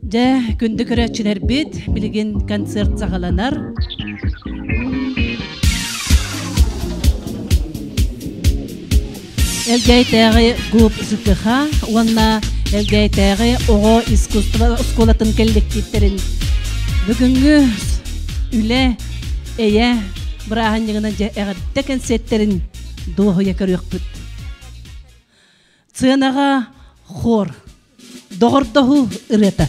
Дьэ, күндү көрөөччүлэрбит, билигин концерт саҕаланар. Элгээйтээҕи ГУП ЖКХ уонна Элгээйтээҕи оҕо искусство оскуолатын кэллэктииптэрин бүгүҥҥү үлэ, эйэ бырааһынньыгынан дьэ эҕэрдэ кэнсиэттэрин дуоһуйа көрүөхпүт. Сыанаҕа хор, доҕордоһуу ырыата.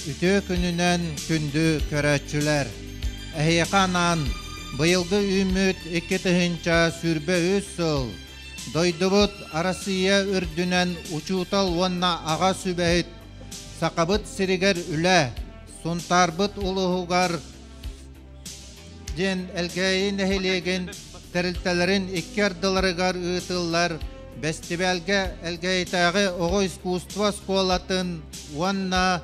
Үтүө күнүнэн күндү көрөөччүлэр! Эһиэхэ анаан быйылгы үүммүт 2023 сыл дойдубут Арассыыйа үрдүнэн учуутал уонна аҕа сүбэһит Сахабыт сиригэр үлэ, Сунтаарбыт улууһугар диэн Элгээйи нэһилиэгин тэрилтэлэрин икки ардыларыгар ыытыллар бэстибээлгэ Элгээйитээҕи оҕо искусство оскуолатын уонна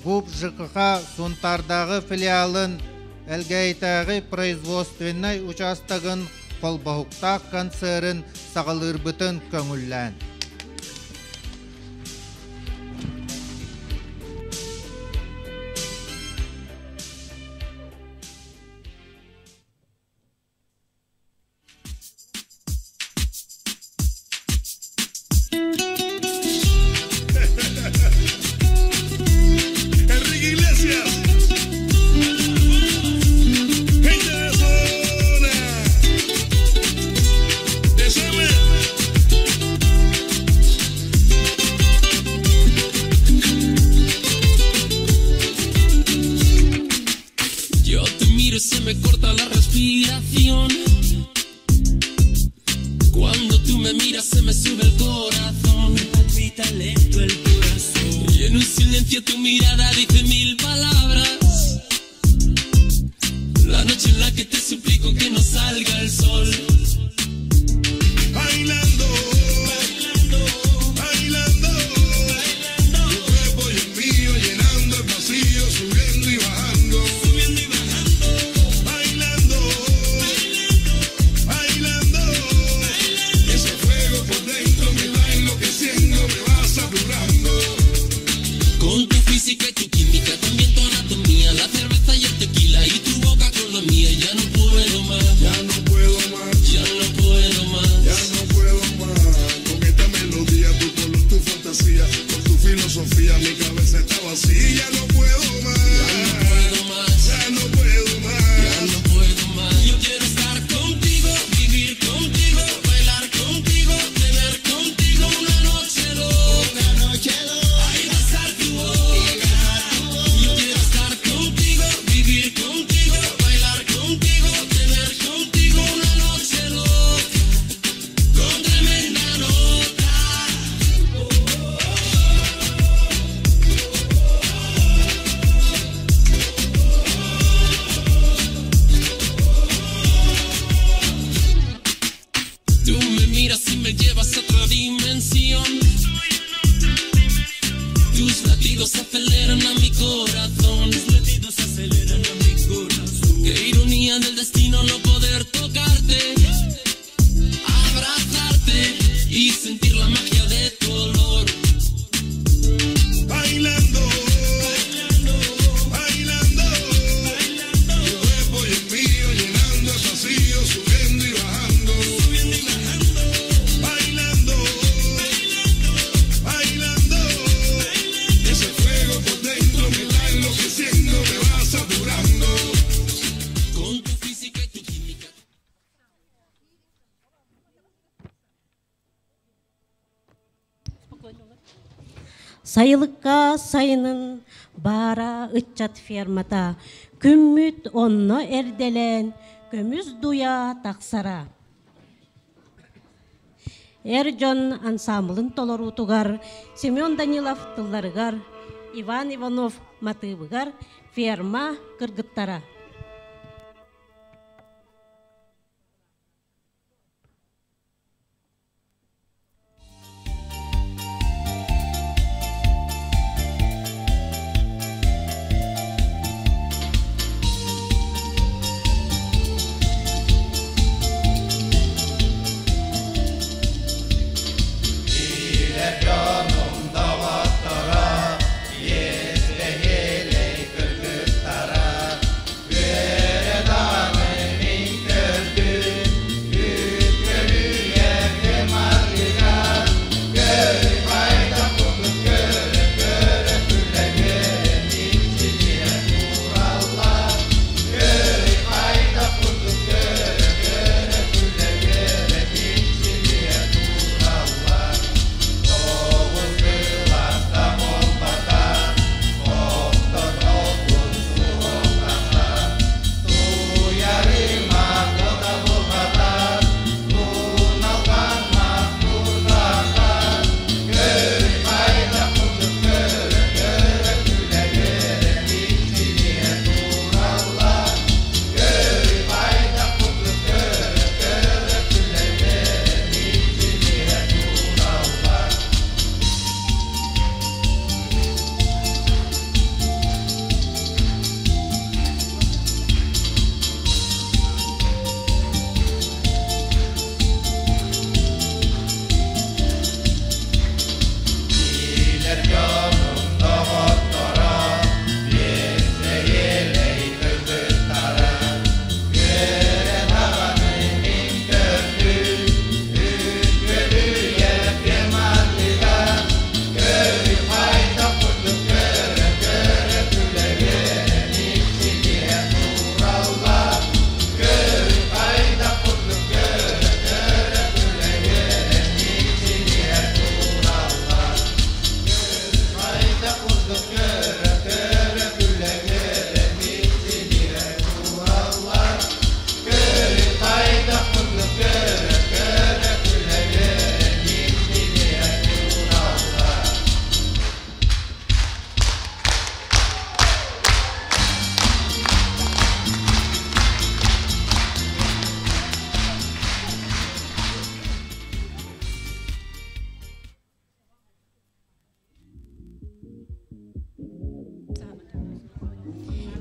ГУП ЖКХ Сунтаардааҕы филиалын Элгээйитээҕи производственнай учаастагын холбоһуктаах концерын саҕалыырбытын көҥүллээн. Enrique Iglesias. Gente de zona. Decime. Yo te miro y se me corta la respiración. Cuando tú me miras se me sube el corazón. Me palpita lento el corazón. Y en un silencio tu mirada dice mil palabras. La noche en la que te suplico que no salga el sol. Сайылыкка сайынын баара ыччат фермата, күммүт онно эрдэлээн көмүс дуйа тахсара. Эр дьон ансаамбылын толоруутугар Семен Данилов тылларыгар, Иван Иванов матыыбыгар ферма кыргыттара.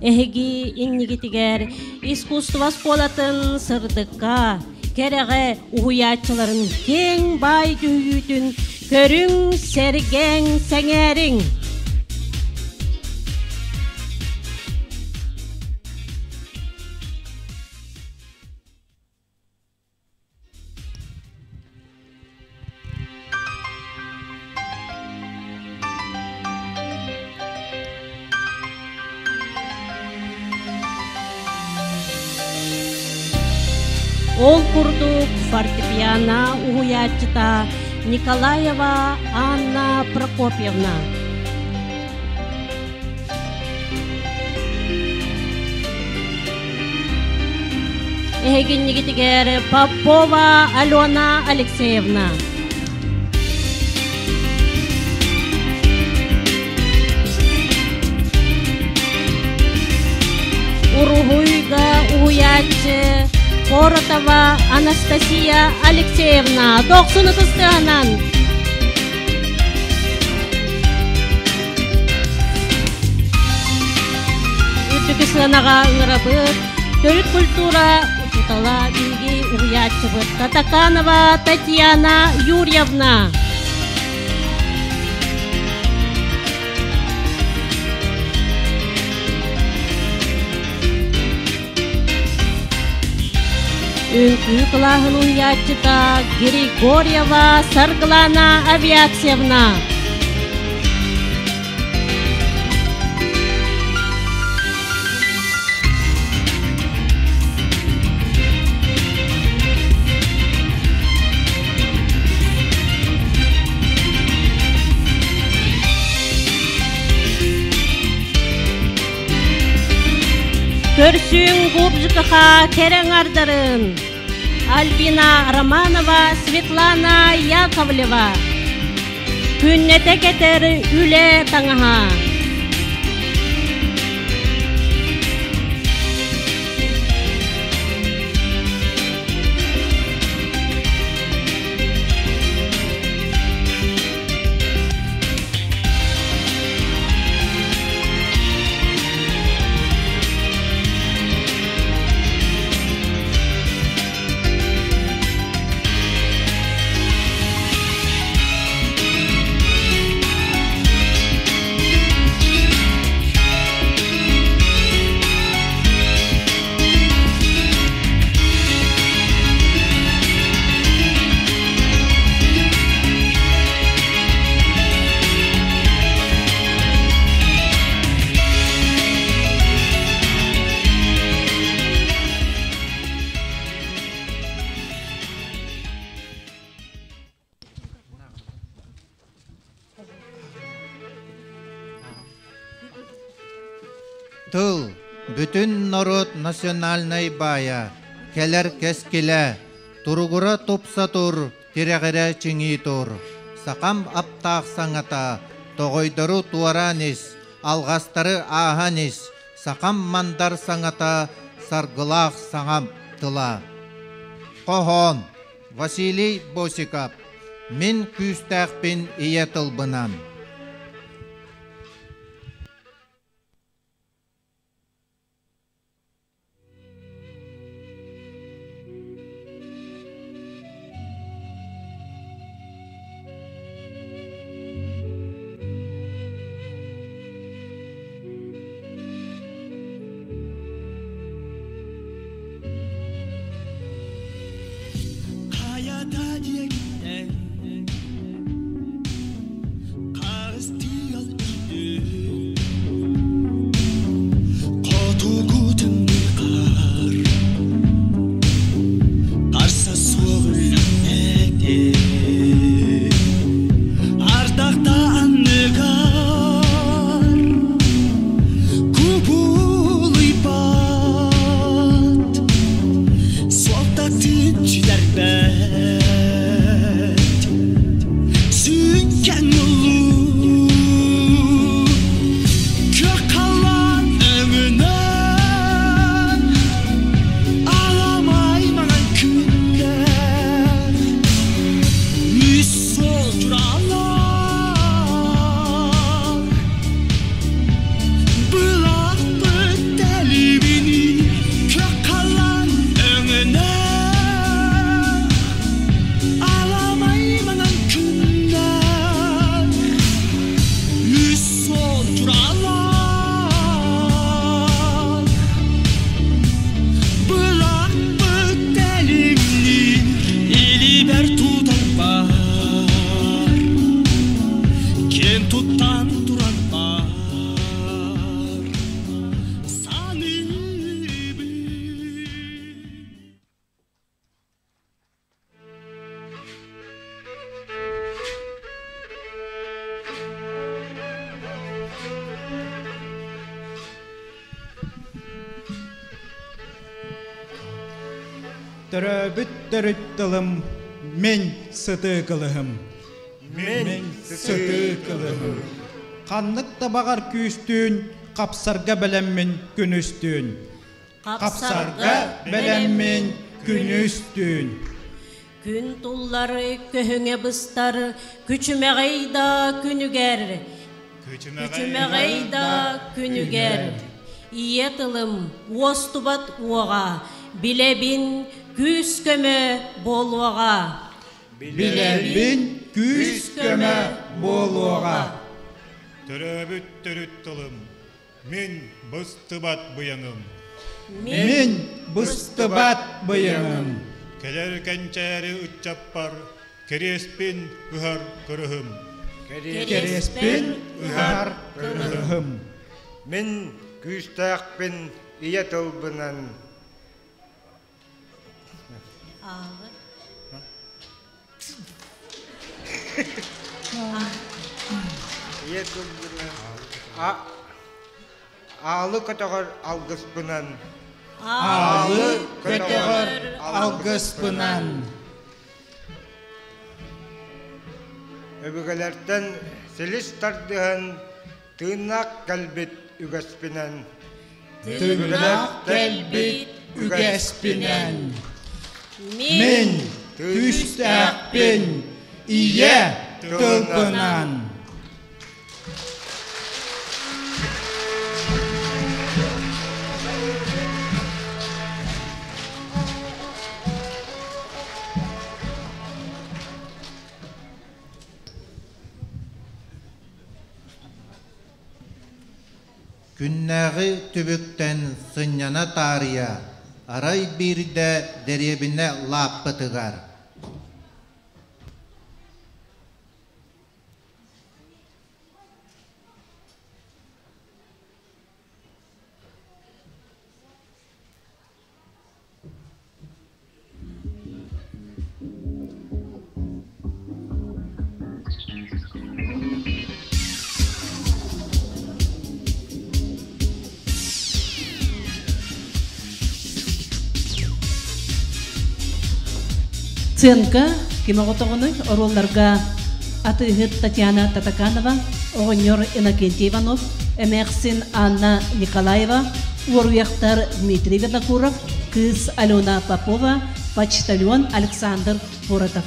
Эһиги иннигитигэр искусство оскуолатын сырдыкка, кэрэҕэ уһуйааччыларын киэҥ баай дьүһүйүүтүн көрүҥ, сэргээҥ, сэҥээриҥ! Ол курдук фортепиано уһуйааччыта Николаева Анна Прокопьевна. Эһигиннигитигэр Попова Алена Алексеевна. Уруһуйга уһуйааччы Коротова Анастасия Алексеевна дохсун ытыстыанан. Үрдүкү сыанаҕа ыҥырабыт төрүт культура учуутала биһиги уһуйааччыбыт Татаканова Татьяна Юрьевна. Үҥкүү кылааһын уһуйааччыта Григорьева Саргылана Авиациевна. Көрсүҥ Губжикаха кэрэҥардарын Альбина Романова, Светлана Яковлева. Күннэтэ кэтэр үлэ таҥаһа. Тыл, бүтүн норуот национальнай баайа, кэлэр кэскилэ, туругура тупса тур, тирэҕирэ чиҥии тур. Сахам аптаах саҥата, тоҕойдору туораан ис, алҕастары ааһан ис, сахам мандар саҥата, саргылаах саҥам тыла. Хоһоон Василий Босиков Мин күүстээхпин ийэ тылбынан. Хайата диэкиттэн харыстыал үрдүк Хотугу тымныы хаар Харса суох үллэммэтэ Ардахта анныгар Кубулуйбат Суолтатын сүтэрбэт Сүҥкэн улуу Көх халлаан өҥүнэн Аламай маҥан күннэр Үс суол дьуралар Былааппыт тэлибини Көх халлаан өҥүнэн Аламай маҥан күннэр Үс суол дьуралар Былааппыт тэлимнин илибэр тутарбар Киэн туттан туран бар саныыбын. Төрөөбүт төрүт тылым мин сытыы кылыһым. Мин сытыы кылыһым. Ханнык да баҕар күүстүүн хапсарга бэлэммин күнүстүүн. Хапсарга бэлэммин күнүстүүн. Күн туллар көһүҥэ быстар, күчүмэҕэй да күнүгэр, күчүмэҕэй да күнүгэр. Ийэ тылым уостубат уоҕа, билэбин күүс-көмө буолуоҕа. Билэбин күүс-көмө буолуоҕа. Төрөөбүт төрүт тылым, мин быстыбат быйаҥым. Мин быстыбат быйаҥым. Кэлэр кэнчээри ыччаппар кириэспин ыһар кырыһым. Кириэспин ыһар кырыһым. Мин күүстээхпин ийэ тылбынан. Ийэ тылбынан. Аалы көтөҕөр алгыспынан. Аалы көтөҕөр алгыспынан. Өбүгэлэртэн силис тардыһан тыыннаах кэлбит үгэспинэн. Тыыннаах кэлбит үгэспинэн. Мин күүстээхпин ийэ тылбынан. Күннээҕи түбүктэн сынньана таарыйа, арай биирдэ дэриэбинэ лааппытыгар Сценка ким оҕотоҕунуй оруолларга атыыһыт Татьяна Татаканова, оҕонньор Иннокентий Иванов, эмээхсин Анна Николаева, уоруйахтар Дмитрий Винокуров, кыыс Алена Попова, почтальон Александр Поротов.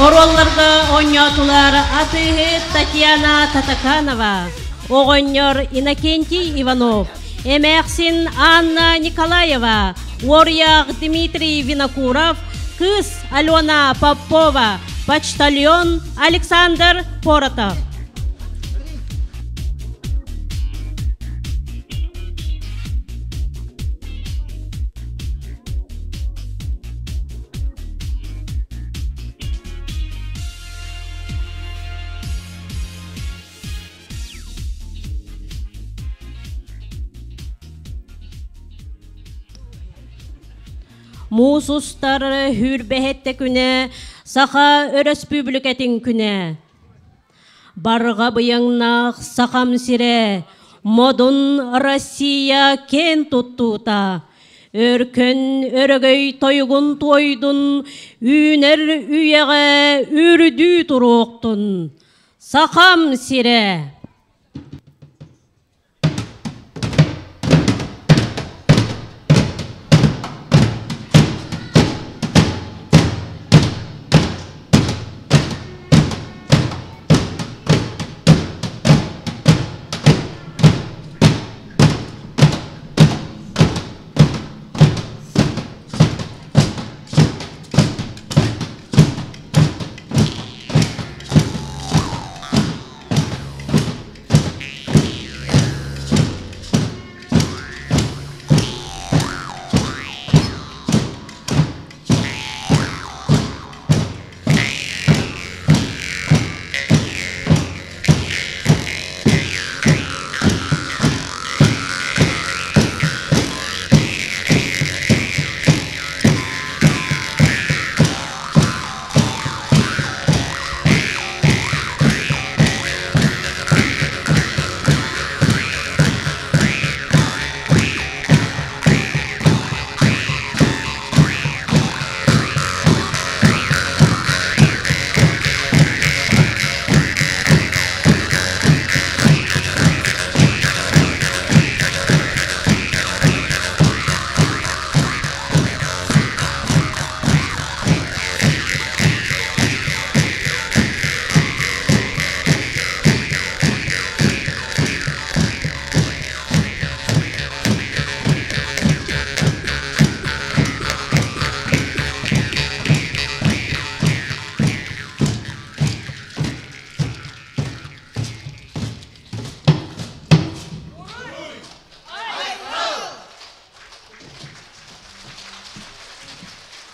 Оруолларга оонньоотулар атыыһыт Татьяна Татаканова, оҕонньор Иннокентий Иванов, эмээхсин Анна Николаева, уоруйах Дмитрий Винокуров, кыыс Алена Попова, почтальон Александр Поротов. Муус устар сүүрбэһэттэ күнэ Саха Өрөспүүбүлүкэтин күнэ. Барҕа быйаҥнаах Сахам сирэ, модун Россия киэн туттуута, өркөн өрөгөй тойугун туойдун, үүнэр үйэҕэ үрдүү туруохтун. Сахам сирэ!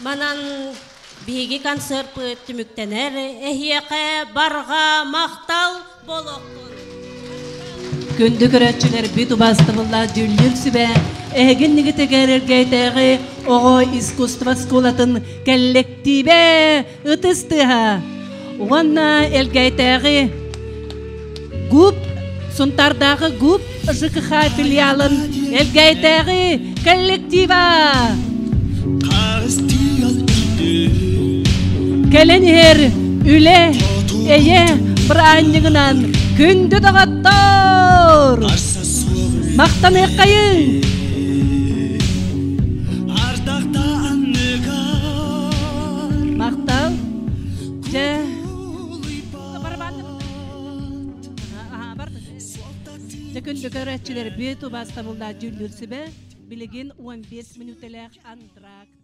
Манан биһиги концертпыт түмүктэнэр. Эһиэхэ барҕа махтал буолуохтун! Күндү көрөөччүлэрбит убаастабыллаах дьүүллүүр сүбэ эһигин нигитигэр Элгээйдээҕи оҕо искусство оскуолатын кэллэктиибэ ытыс тыаһа уонна Элгээйдээҕи ГУП Сунтаардааҕы ГУП ЖКХ филиалын Элгээйдээҕи коллектива Кэлэн иһэр үлэ, эйэ бырааһынньыгынан күндү доҕоттор! Махтаныаххайыҥ! Махтал. Дьэ, Дьэ күндү көрөөччүлэрбит убаастабыллаах дьүүллүүр сүбэ билигин 15 мүнүүтэлээх антракт.